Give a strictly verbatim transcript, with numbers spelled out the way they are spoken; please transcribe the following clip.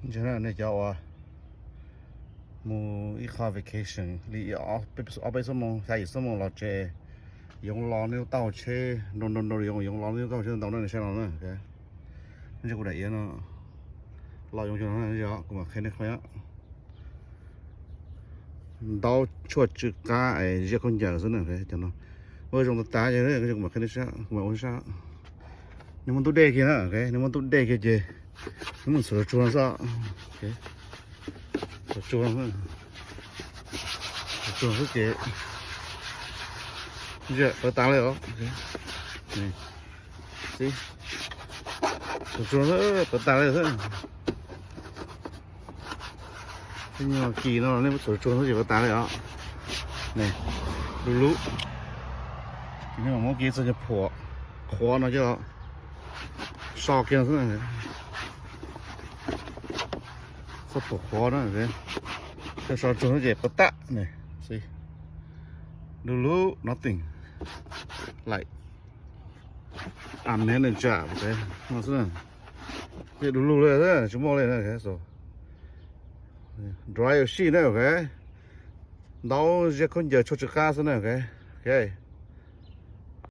Ntshe na ne cov uas mus ib qho vacation li ob peb xuab moos xya yim xuab moos los tsev, yoov los nej lub taub hau tsheb nrau nrau nrau yoov, yoov los nej lub taub hau tsheb ntau na, saib no na. Ntshe kuv daim iav no los yoov cov no, kuv mam qhia nej qhov ntaub tshuaj tsw qab es ziab khaub ncaws xwb na. Cov no ua zoo tas tas, kuv mam qhia nej sab, kuv mam ua sab. Nej muab ntub dej kiag na, nej muab ntub dej kiag ces nej muab txhuam tsuag tsuag xwb, txhuam tsuag xwb ces pawv tas li os. Txhuam tsuag xwb pawv tas li xwb. Kis no nej muab txhuam tsuag xwb ces pawv tas li os. Lub lub, nej mam muab kiag txoj nyuag phuam qhuav no coj so kiag xwb. Txoj phuam qhuav na, coj so tsuag xwb ces pawv tas ne. Lub lub, nothing, like a manager no xwb. Lub lub li tsis muaj li na. Dry your shit na, ok. Ntaub ziab khaub ncaws tshuaj tsw qab xwb na, ok.